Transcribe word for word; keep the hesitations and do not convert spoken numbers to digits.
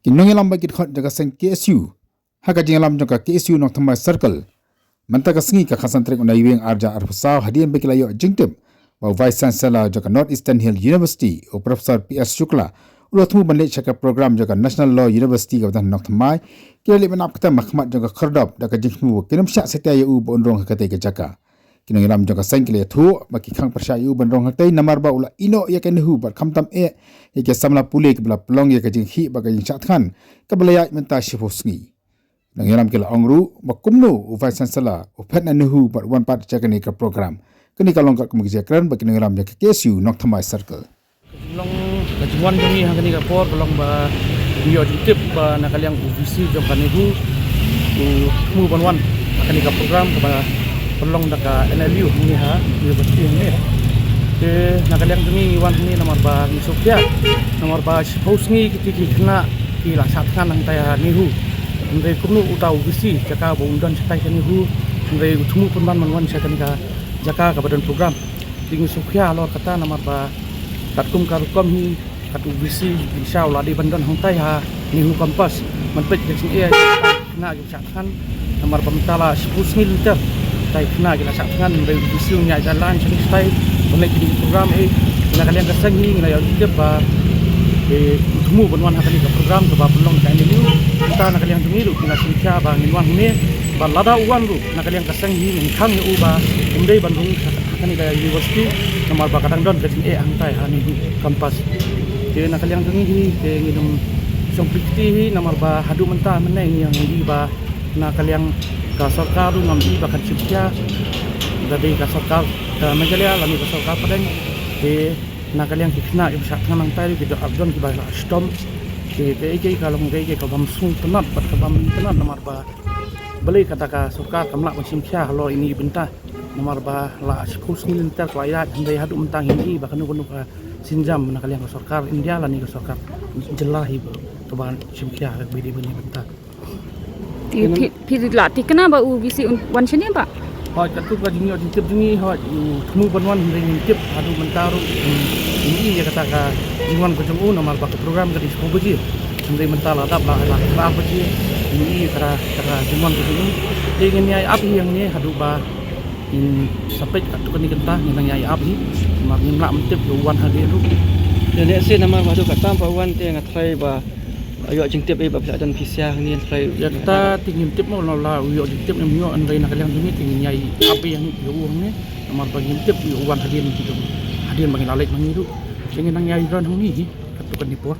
Ki nongïalam bad ki dkhot jong ka seng K S U ha ka jingïalam jong ka K S U Nongthymmai Circle mynta ka sngi ka khatsan tarik u Naiwieng arhajar arphew saw hadien ba ki la ïoh jingtip ba u Vice Chancellor jong ka North Eastern Hill University u Professor P R Shukla u la thmu ban leit sha ka program jong ka National Law University kaba don ha Nongthymmai. Ki la leit ban ap ktem ha khmat jong ka khyrdop da ka jingthmu ba kin ym shah satia ïa u ba un rung ha katei ka jaka. Ki nongïalam jong ka seng ki la ïathuh ba ki khang pyrshah ïa u ban rung ha katei namar ba u la ïehnoh ïa ka NEHU bad khamtam eh ïa ki samla pule kiba la pynlong ïa ka jingkhih bad ka jingshah thngan kaba la ïaid mynta shiphew sngi. Ki nongïalam ki la ong ruh ba kumno u Vice Chancellor u phet na NEHU bad u wan pat sha kane ka program. Kane ka long katkum ka jingkren ba ki nongïalam jong ka K S U Nongthymmai Circle. Ka jinglong, ka jingwan jong ngi ha kane ka por ka long ba ngi ïoh jingtip ba na ka liang u VC jong ka NEHU u thmu ban wan ha kane ka program kaba pynlong da ka NLU hangne ha University hangne. Te na ka liang jong ngi ngi wan hangne namar ba ngi sngewkhia namar ba shiphew sngi kiti ki khynnah ki la shah thngan hangtai ha NEHU. Hynrei kumno uta u VC jaka ba un don shatai sha NEHU, hynrei u thmu pynban ban wan sha kane ka jaka kaba don program. Te ngi sngewkhia halor kata namar ba katkum ka rukom hi, kat u VC jingshisha u la dei ban don hangtai ha NEHU campus ban peit ka jingeh ïa ki khynnah kiba shah thngan. Namar ba mynta la shiphew sngi lynter kitai ki khynnah ki la shah thngan, hynrei u VC un ïaid da lane sha shatai ban leit kine ki program. Eh, na ka liang ka seng hi ngi la ïoh jingtip ba, eh, u thmu ban wan ha kane ka program kaba pynlong da ka NLU. Mynta na ka liang jong ngi ruh ngi la sngewkhia ba ngin wan hangne, bad lada u wan ruh na ka liang ka seng hi ngin khang ïa u ba um dei ban rung ha kane ka university namar ba ka dang don ka jingeh hangtai ha NEHU campus. Te na ka liang jong ngi hi te ngin ym shong pyrkhat hi namar ba haduh mynta mynne ngi ïohi ba na ka liang ka sorkar ruh ngam i ba kan shim khia, da dei ka sorkar ka Meghalaya lane ka sorkar pdeng. Te na ka liang ki khynnah kiba shah thngan hangtai ruh ki don, ap don kiba la shitom. Te kaei kaei ka long kaei kaei ka bym sngewtynnat bad ka bym itynnat namar ba balei kata ka sorkar kam lah ban shim khia halor ine i bynta. Namar ba la shiphew sngi lynter ka la ïaid, hynrei haduh mynta ngim i ba kano kano ka sienjam na ka liang ka sorkar India lane ka sorkar jylla hi ba kaba shim khia ha kaba ine i bynta. Te phi, phi la thikna ba u VC un wan shane ba? Hooid, katkum ka jingïoh jingtip jong ngi, hooid, u thmu ban wan, hynrei ngim tip haduh mynta ruh, ngim, ngim i ïa kata ka jingwan ka jong u namar ba ka program ka dei shiphew baje. Hynrei mynta la dap la, la khatphra baje, ngim i ïa kata, kata ka jingwan ka jong u. Te ngin ïai ap hi hangne haduh ba ngin sa peit katto katne kynta ngin nang ïai ap hi. Namar ngim lah ban tip ïa u wan hadien ruh. Ïa lehse namar ba haduh katta ba u wan te nga tharai ba ïoh jingtip hi ba phi la don phi sha hangne tharai. Ïa kata te ngim tip mo, la u ïoh jingtip ne ym ïoh, hynrei na ka liang jong ngi te ngin ïai ap hi ïa u hangne. Namar ba ngim tip ïa u wan hadien, hadien ba ngi la leit ma ngi ruh. Te ngin nang ïai don hangne hi katto katne por.